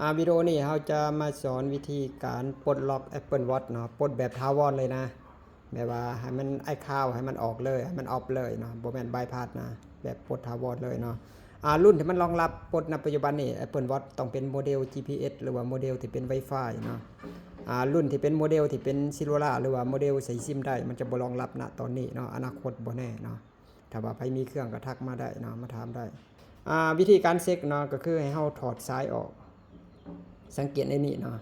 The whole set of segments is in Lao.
ອາ ວິດີໂອນີ້ເຮົາຈະມາສອນວິທີການປົດລັອກ Apple Watch ເນາະ, ປົດແບບຖາວອນເລີຍນະ, ແບບວ່າໃຫ້ມັນ iCloud ໃຫ້ມັນອອກເລີຍ, ໃຫ້ມັນ off ເລີຍເນາະ, ບໍ່ແມ່ນ bypass ນະ, ແບບປົດຖາວອນເລີຍເນາະ. ອາ ລຸ້ນທີ່ມັນລອງຮັບປົດນະປັດຈຸບັນນີ້ Apple Watch ຕ້ອງເປັນໂມເດວ ຈີພີເອັສ ຫຼືວ່າໂມເດວທີ່ເປັນ Wi-Fi ເນາະ. ອາ ລຸ້ນທີ່ເປັນໂມເດວທີ່ເປັນ cellular ຫຼືວ່າໂມເດວໃສ່ຊິມໄດ້ ມັນຈະບໍ່ລອງຮັບນະຕອນນີ້ເນາະ, ອະນາຄົດບໍ່ແນ່ເນາະ. ຖ້າວ່າໃຜມີເຄື່ອງກໍທັກມາໄດ້ເນາະ, ມາຖາມໄດ້. ອາ ວິທີການເຊັກເນາະ ກໍຄືໃຫ້ເຮົາຖອດສາຍອອກ, ສັງເກດໃນນີ້ເນາະ,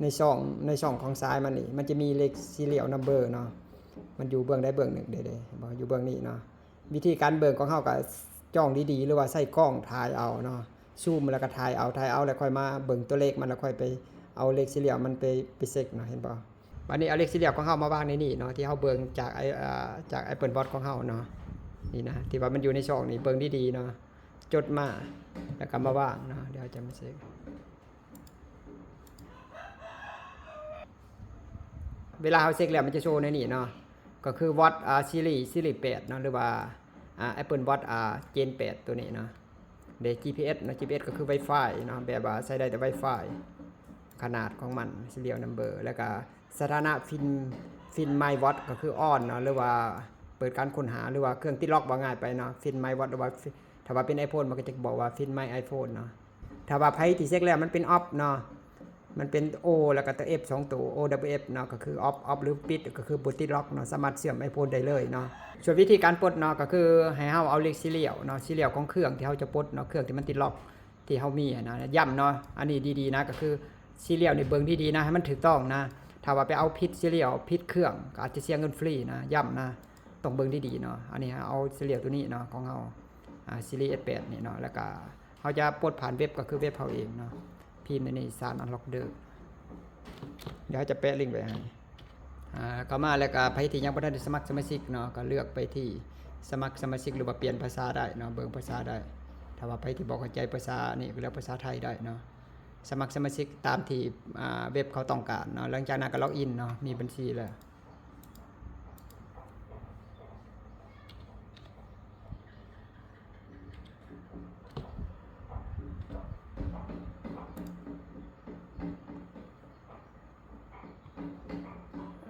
ໃນຊ່ອງ ໃນຊ່ອງຂອງສາຍມັນນີ້ ມັນຈະມີເລກ serial number ເນາະ, ມັນຢູ່ເບື້ອງໃດເບື້ອງໜຶ່ງເດ້ ເດ້ ເຫັນບໍ່? ຢູ່ເບື້ອງນີ້ເນາະ. ວິທີການເບິ່ງຂອງເຮົາກໍຈ້ອງດີໆ ຫຼືວ່າໃຊ້ກ້ອງຖ່າຍເອົາເນາະ, ຊູມແລ້ວກໍຖ່າຍເອົາ, ຖ່າຍເອົາແລ້ວຄ່ອຍມາເບິ່ງຕົວເລກມັນ ແລ້ວຄ່ອຍໄປເອົາເລກ serial ມັນໄປ ໄປເຊັກເນາະ, ເຫັນບໍ່? ບາດນີ້ເອົາເລກ serial ຂອງເຮົາມາວາງໃນນີ້ເນາະ, ທີ່ເຮົາເບິ່ງຈາກ ອາ ຈາກ Apple Watch ຂອງເຮົາເນາະ, ນີ້ນະ ທີ່ວ່າມັນຢູ່ໃນຊ່ອງນີ້, ເບິ່ງດີໆເນາະ, ຈົດມາ ແລ້ວກໍມາວາງເນາະ. ດຽວຈະມາເຊັກ ເວລາເຮົາເຊັກແລ້ວ ມັນຈະໂຊໃນນີ້ເນາະ, ກໍຄື Watch ອາ Series Series ແປດເນາະ ຫຼືວ່າ ອາ Apple Watch ອາ Gen ແປດ ຕົວນີ້ເນາະ. ເດ ຈີພີເອັສເນາະ, ຈີພີເອັສກໍຄື Wi-Fi ເນາະ, ແບບວ່າໃຊ້ໄດ້ແຕ່ Wi-Fi, ຂະໜາດຂອງມັນ serial number ແລ້ວກໍສະຖານະ FiND FiND My Watch ກໍຄື on ເນາະ ຫຼືວ່າເປີດການຄົ້ນຫາ ຫຼືວ່າເຄື່ອງຕິດລັອກ ເວົ້າງ່າຍໄປເນາະ, FiND My Watch ຫຼືວ່າ ถ้าว่าเป็น iPhone มันก็จะบอกว่า Find My iPhone เนาะ. ถ้าว่าໃຜທີ່ເຊັກແລ້ວ มันเป็น off เนาะ, มันเป็น O แล้วก็ตัว F สองตัว O F F เนาะ, ก็คือ off off หรือปิด ก็คือบ่ติดล็อกเนาะ, สามารถเชื่อม iPhone ได้เลยเนาะ. ส่วนวิธีการปลดเนาะ ก็คือให้เฮาเอาเลข serial เนาะ, serial ของเครื่องที่เฮาจะปลดเนาะ, เครื่องที่มันติดล็อกที่เฮามีหั้นนะ. ย้ำเนาะ อันนี้ดีๆนะ, ก็คือ serial นี่เบิ่งดีๆนะ, ให้มันถูกต้องนะ. ถ้าว่าไปเอาผิด serial ผิดเครื่อง ก็อาจจะเสียเงินฟรีนะ, ย้ำนะ. ต้องเบิ่งดีๆเนาะ. อันนี้เอา serial ตัวนี้เนาะ ของเฮา อ่า Series แปด นี่เนาะ, แล้วก็เฮาจะปลดผ่านเว็บ ก็คือเว็บเฮาเองเนาะ, พิมพ์ในนี้ Start Unlock เด้อ. เดี๋ยวเฮาจะแปะลิงก์ไว้ให้ อ่า เข้ามาแล้วก็ไผที่ยังบ่ทันได้สมัครสมาชิกเนาะ ก็เลือกไปที่สมัครสมาชิก หรือว่าเปลี่ยนภาษาได้เนาะ, เบิ่งภาษาได้. ถ้าว่าไผที่บ่เข้าใจภาษานี่ ก็เลือกภาษาไทยได้เนาะ. สมัครสมาชิกตามที่ อ่า เว็บเขาต้องการเนาะ. หลังจากนั้นก็ log in เนาะ, มีบัญชีแล้ว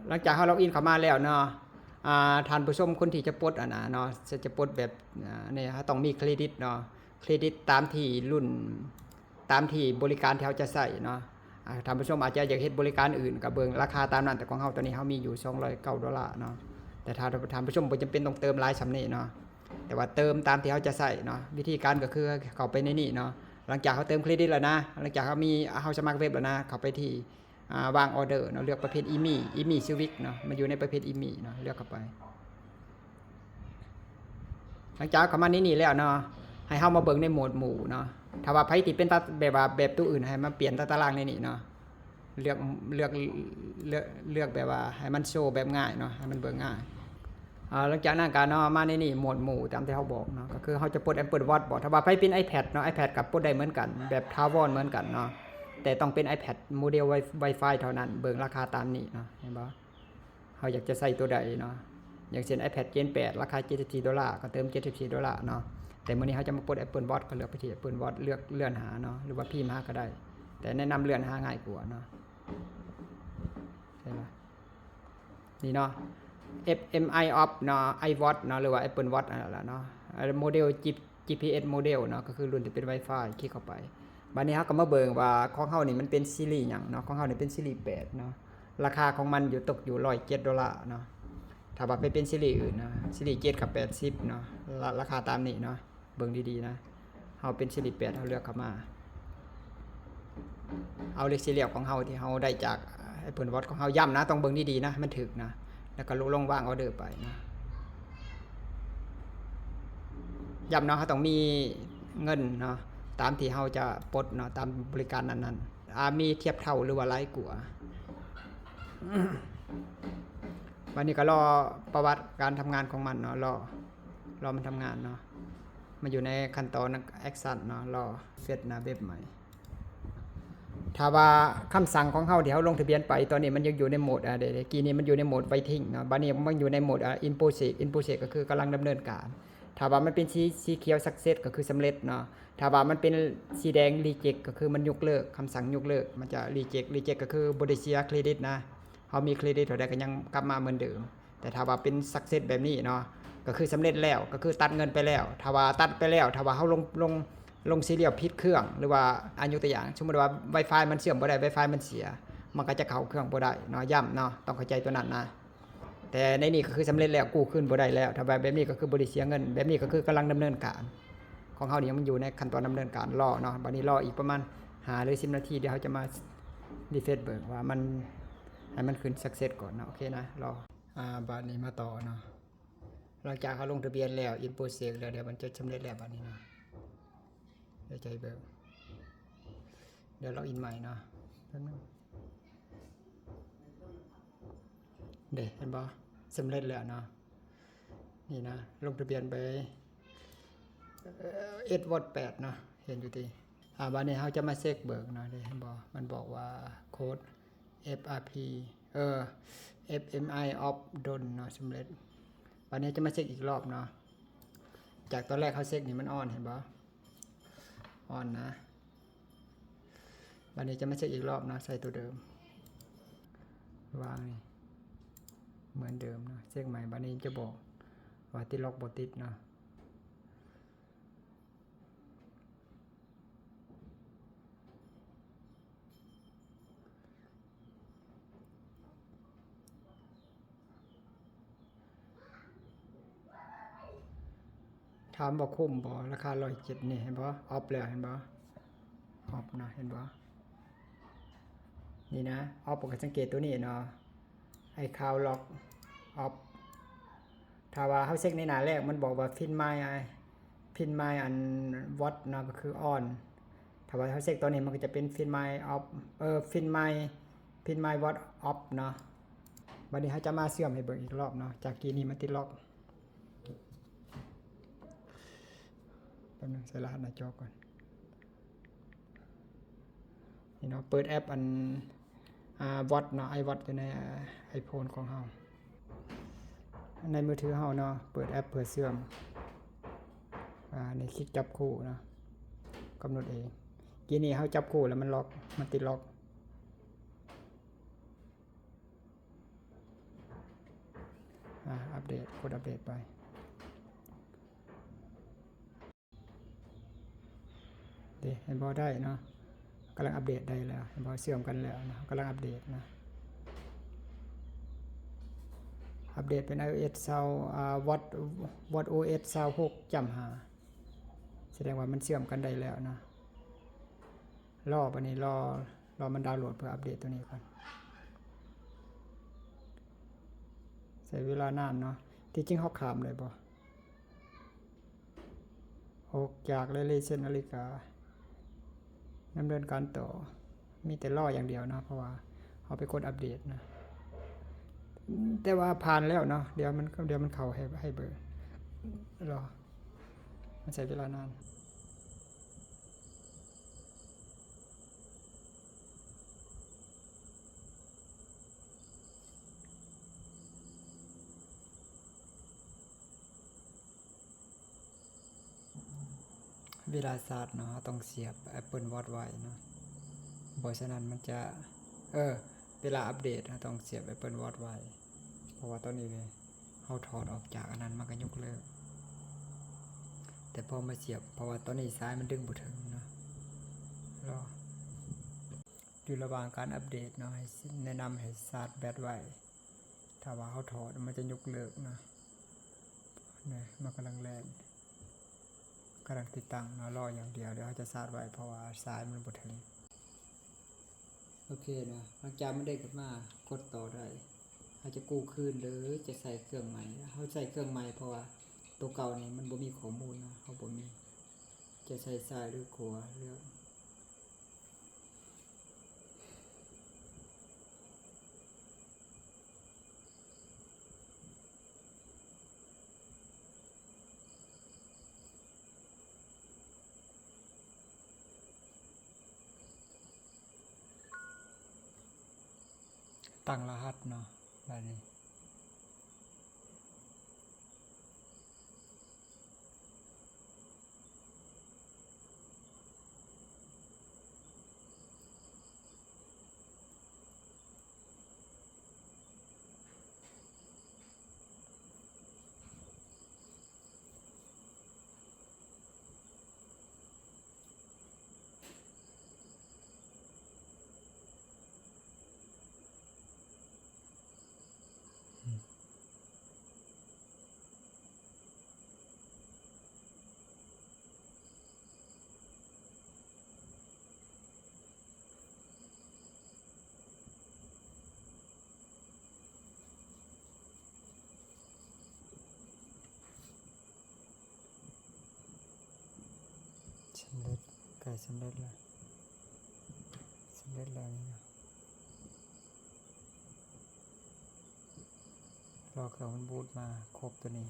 หลังจากเฮา log in เข้ามาแล้วเนาะ, อ่า ท่านผู้ชมคนที่จะปลดอันน่ะเนาะ, จะ จะปลดแบบ อ่า นี่ เฮาต้องมีเครดิตเนาะ, เครดิตตามที่รุ่น ตามที่บริการที่เฮาจะใช้เนาะ. อ่า ท่านผู้ชมอาจจะอยากเฮ็ดบริการอื่น ก็เบิ่งราคาตามนั้น, แต่ของเฮาตอนนี้เฮามีอยู่สองร้อยเก้าดอลลาร์เนาะ. แต่ถ้าท่านผู้ชมบ่จำเป็นต้องเติมหลายส่ำนี้เนาะ, แต่ว่าเติมตามที่เฮาจะใช้เนาะ. วิธีการก็คือเข้าไปในนี้เนาะ, หลังจากเฮาเติมเครดิตแล้วนะ, หลังจากเฮามี เฮาสมัครเว็บแล้วนะ, เข้าไปที่ อ่า วางออเดอร์เนาะ, เลือกประเภท อีมี อีมี Civic เนาะ, มันอยู่ในประเภท อีมี เนาะ, เลือกเข้าไป. หลังจากเข้ามาในนี้แล้วเนาะ, ให้เฮามาเบิ่งในโหมดหมู่เนาะ. ถ้าว่าไผที่เป็นตา แบบว่าแบบตัวอื่น ให้มาเปลี่ยนตาตารางในนี้เนาะ, เลือก เลือก เลือก เลือกแบบว่าให้มันโชว์แบบง่ายเนาะ, ให้มันเบิ่งง่าย. อ่า หลังจากนั้นก็เนาะ มาในนี้โหมดหมู่ตามที่เฮาบอกเนาะ, ก็คือเฮาจะปลด Apple Watch บ่. ถ้าว่าไผเป็น iPad เนาะ, iPad ก็ปลดได้เหมือนกัน แบบถาวรเหมือนกันเนาะ, แต่ต้องเป็น iPad โมเดล Wi- Wi-Fi เท่านั้น. เบิ่งราคาตามนี้เนาะ, เห็นบ่? เฮาอยากจะใช้ตัวใดเนาะ, อย่างเช่น iPad Gen แปด ราคาเจ็ดสิบสี่ดอลลาร์ ก็เติมเจ็ดสิบสี่ดอลลาร์เนาะ. แต่มื้อนี้เฮาจะมาปลด Apple Watch ก็เลือกไปที่ Apple Watch เลือกเลื่อนหาเนาะ, หรือว่าพิมพ์หาก็ได้, แต่แนะนำเลื่อนหาง่ายกว่าเนาะ. เห็นบ่? ນີ້ເນາະ F M I Off ເນາະ, iWatch ເນາະ ຫຼືວ່າ Apple Watch ອັນນັ້ນລະເນາະ, ໂມເດລ G- ຈີພີເອັສ ໂມເດລເນາະ, ກໍຄືລຸ້ນທີ່ເປັນ Wi-Fi. ຄລິກເຂົ້າໄປ. ບາດນີ້ເຮົາກໍມາເບິ່ງວ່າຂອງເຮົານີ້ມັນເປັນຊີຣີຫຍັງເນາະ. ຂອງເຮົານີ້ເປັນຊີຣີແປດເນາະ, ລາຄາຂອງມັນຢູ່ ຕົກຢູ່ຮ້ອຍເຈັດດອລລາເນາະ. ຖ້າວ່າໄປເປັນຊີຣີອື່ນເນາະ, ຊີຣີເຈັດກໍແປດສິບເນາະ, ລາ- ລາຄາຕາມນີ້ເນາະ. ເບິ່ງດີໆນະ, ເຮົາເປັນຊີຣີແປດ ເຮົາເລືອກເຂົ້າມາ, ເອົາເລກຊີຣຽວຂອງເຮົາທີ່ເຮົາໄດ້ຈາກ Apple Watch ຂອງເຮົາ. ຢ້ຳນະ, ຕ້ອງເບິ່ງດີໆນະ ໃຫ້ມັນຖືກນະ, ແລ້ວກໍລົງວາງອອເດີໄປນະ. ຢ້ຳເນາະ, ເຮົາຕ້ອງມີເງິນເນາະ, ຕາມທີ່ເຮົາຈະປົດເນາະ, ຕາມບໍລິການນັ້ນໆ. ອາ ມີທຽບເທົ່າ ຫຼືວ່າຫຼາຍກວ່າ. ບາດນີ້ກໍລໍປະຫວັດການທຳງານຂອງມັນເນາະ, ລໍ ລໍມັນທຳງານເນາະ. ມັນຢູ່ໃນຂັ້ນຕອນ action ເນາະ, ລໍເຊັດໜ້າເວັບໃໝ່. ຖ້າວ່າຄຳສັ່ງຂອງເຮົາທີ່ເຮົາລົງທະບຽນໄປ ຕອນນີ້ມັນຍັງຢູ່ໃນໂໝດ ອາ ເດ ເດ ກີ້ນີ້ມັນຢູ່ໃນໂໝດ waiting ເນາະ, ບາດນີ້ມັນຢູ່ໃນໂໝດ ອາ in process. In process ກໍຄືກຳລັງດຳເນີນການ. ຖ້າວ່າມັນເປັນສີ ສີຂຽວ success ກໍຄືສຳເລັດເນາະ. ຖ້າວ່າມັນເປັນສີແດງ reject ກໍຄືມັນຍົກເລີກ ຄຳສັ່ງຍົກເລີກ ມັນຈະ reject reject ກໍຄືບໍ່ໄດ້ເສຍເຄຣດິດນະ. ເຮົາມີເຄຣດິດເທົ່າໃດກໍຍັງກັບມາເໝືອນເດີມ. ແຕ່ຖ້າວ່າເປັນ success ແບບນີ້ເນາະ ກໍຄືສຳເລັດແລ້ວ ກໍຄືຕັດເງິນໄປແລ້ວ. ຖ້າວ່າຕັດໄປແລ້ວ ຖ້າວ່າເຮົາລົງ ລົງ ລົງ serial ຜິດເຄື່ອງ ຫຼືວ່າ ອາ ຍົກຕົວຢ່າງ ສົມມຸດວ່າ Wi-Fi ມັນເຊື່ອມບໍ່ໄດ້ Wi-Fi ມັນເສຍ ມັນກໍຈະເຂົ້າເຄື່ອງບໍ່ໄດ້ເນາະ. ຢ້ຳເນາະ ຕ້ອງເຂົ້າໃຈຕົວນັ້ນນະ. ແຕ່ໃນນີ້ກໍຄືສຳເລັດແລ້ວ ກູ້ຄືນບໍ່ໄດ້ແລ້ວ. ຖ້າວ່າແບບນີ້ກໍຄືບໍ່ໄດ້ເສຍເງິນ ແບບນີ້ກໍຄືກຳລັງດຳເນີນການ. ຂອງເຮົານີ້ຍັງຢູ່ໃນຂັ້ນຕອນດຳເນີນການ ລໍເນາະ. ບັດນີ້ລໍອີກປະມານຫ້າ ຫຼື ສິບນາທີ ດຽວເຮົາຈະມາ refresh ເບິ່ງວ່າມັນ ໃຫ້ມັນຂຶ້ນ success ກ່ອນເນາະ. ໂອເຄນະ ລໍ ອ່າ ບາດນີ້ມາຕໍ່ເນາະ. ຫຼັງຈາກເຮົາລົງທະບຽນແລ້ວ in process ແລ້ວ ດຽວມັນຈະສຳເລັດແລ້ວບາດນີ້ເນາະ. ດຽວຈະໃຫ້ເບິ່ງ ດຽວ login ໃໝ່ເນາະ ແປັບໜຶ່ງ. ເດ້ ເຫັນບໍ່? ສຳເລັດແລ້ວເນາະ. ນີ້ນະ ລົງທະບຽນໄປ ເອັດ Watt ແປດເນາະ ເຫັນຢູ່ຕິ. ອ່າ ບາດນີ້ເຮົາຈະມາເຊັກເບິ່ງເນາະ. ເດ້ ເຫັນບໍ່? ມັນບອກວ່າໂຄດ FRP ເອີ FMI off done ເນາະ ສຳເລັດ. ບາດນີ້ຈະມາເຊັກອີກລອບເນາະ. ຈາກຕອນແລກເຮົາເຊັກນີ້ມັນ on ເຫັນບໍ່? On ນະ. ບາດນີ້ຈະມາເຊັກອີກລອບເນາະ ໃສ່ຕົວເດີມ ວາງນີ້ເໝືອນເດີມເນາະ. ເຊັກໃໝ່ ບາດນີ້ຈະບອກວ່າຕິດລັອກບໍ່ຕິດເນາະ. ຖາມວ່າຄຸ້ມບໍ່? ລາຄາຮ້ອຍເຈັດນີ້ ເຫັນບໍ່? off ແລ້ວ ເຫັນບໍ່? off ນະ ເຫັນບໍ່? ນີ້ນະ off ກໍສັງເກດຕົວນີ້ເນາະ iCloud Lock off. ຖ້າວ່າເຮົາເຊັກໃນໜ້າແລກ ມັນບອກວ່າ Find My ອາ Find My ອັນ Watch ເນາະ ກໍຄື on. ຖ້າວ່າເຮົາເຊັກຕອນນີ້ ມັນກໍຈະເປັນ Find My off ເອີ Find My Find My Watch off ເນາະ. ບັດນີ້ເຮົາຈະມາເຊື່ອມໃຫ້ເບິ່ງອີກລອບເນາະ ຈາກກີ້ນີ້ມັນຕິດລັອກ. ແປັບໜຶ່ງ ໃສ່ລະຫັດໜ້າຈໍກ່ອນ. ນີ້ເນາະ ເປີດແອັບອັນ ອ່າ Watch ເນາະ iWatch ຢູ່ໃນ iPhone ຂອງເຮົາ ໃນມືຖືເຮົາເນາະ. ເປີດແອັບເພື່ອເຊື່ອມ ອ່າ ນີ້ ຄລິກຈັບຄູ່ເນາະ ກຳນົດເອງ. ກີ້ນີ້ເຮົາຈັບຄູ່ແລ້ວມັນລັອກ ມັນຕິດລັອກ. ອ່າ ອັບເດດ ກົດອັບເດດໄປ. ເດ້ ເຫັນບໍ່? ໄດ້ເນາະ ກຳລັງອັບເດດໄດ້ແລ້ວ ເຫັນບໍ່? ເຊື່ອມກັນແລ້ວເນາະ ກຳລັງອັບເດດເນາະ. ອັບເດດເປັນ iOS ຊາວ ອ່າ Watch WatchOS ຊາວຫົກຈຸດຫ້າ ສະແດງວ່າມັນເຊື່ອມກັນໄດ້ແລ້ວເນາະ. ລໍ ບັດນີ້ລໍ ລໍມັນດາວໂຫຼດເພື່ອອັບເດດຕົວນີ້ກ່ອນ. ໃຊ້ເວລານານເນາະ. ທີ່ຈິງເຮົາຂ້າມໄດ້ບໍ່? ອອກຈາກ Relation ນາລິກາ ດຳເນີນການຕໍ່. ມີແຕ່ລໍຢ່າງດຽວເນາະ ເພາະວ່າເຮົາໄປກົດອັບເດດນະ. ແຕ່ວ່າຜ່ານແລ້ວເນາະ. ດຽວມັນ ດຽວມັນເຂົ້າໃຫ້ ໃຫ້ເບິ່ງ. ລໍ ມັນໃຊ້ເວລານານ. ເວລາຊາດເນາະ ເຮົາຕ້ອງສຽບ Apple Watch ໄວ້ເນາະ ບໍ່ສະນັ້ນມັນຈະ ເອີ ເວລາອັບເດດເຮົາຕ້ອງສຽບ Apple Watch ໄວ້ ເພາະວ່າຕອນນີ້ເຮົາຖອດອອກຈາກອັນນັ້ນ ມັນກໍຍົກເລີກ. ແຕ່ພໍມາສຽບ ເພາະວ່າຕອນນີ້ສາຍມັນດຶງບໍ່ເຖິງເນາະ. ລໍ ຢູ່ລະຫວ່າງການອັບເດດເນາະ ໃຫ້ ແນະນຳໃຫ້ຊາດແບັດໄວ້. ຖ້າວ່າເຮົາຖອດ ມັນຈະຍົກເລີກເນາະ. ນີ້ ມັນກຳລັງແລ່ນ ກຳລັງຕິດຕັ້ງເນາະ. ລໍຢ່າງດຽວ ດຽວເຮົາຈະຊາດໄວ້ ເພາະວ່າສາຍມັນບໍ່ເຖິງ. ໂອເຄເນາະ ຫຼັງຈາກມັນເດ້ງຂຶ້ນມາ ກົດຕໍ່ໄດ້. ເຮົາຈະກູ້ຄືນ ຫຼື ຈະໃສ່ເຄື່ອງໃໝ່. ເຮົາໃສ່ເຄື່ອງໃໝ່ ເພາະວ່າໂຕເກົ່ານີ້ມັນບໍ່ມີຂໍ້ມູນເນາະ ເຮົາບໍ່ມີ. ຈະໃສ່ຊ້າຍ ຫຼື ຂວາ ເລືອກ. ຕັ້ງລະຫັດເນາະ ບາດນີ້. ສຳເລັດ ໃກ້ສຳເລັດແລ້ວ ສຳເລັດແລ້ວນີ້ນະ. ລໍເຄື່ອງມັນບູດມາຄົບໂຕນີ້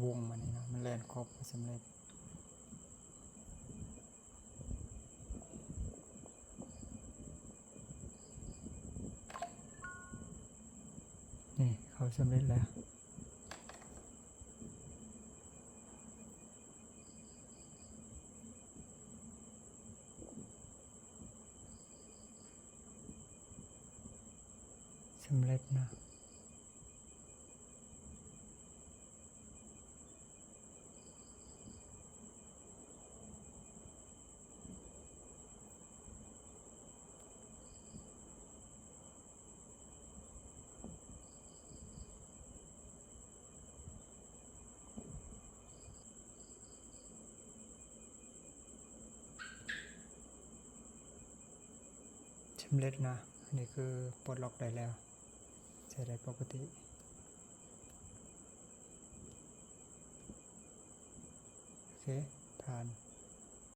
ວົງມານີ້ເນາະ ມັນແລ່ນຄົບ ສຳເລັດ. ນີ້ ເຂົ້າສຳເລັດແລ້ວ. ສຳເລັດນະ. ສຳເລັດນະ. ອັນນີ້ຄືປົດລັອກໄດ້ແລ້ວ ໃຊ້ໄດ້ປົກກະຕິ. ໂອເຄ ຜ່ານ.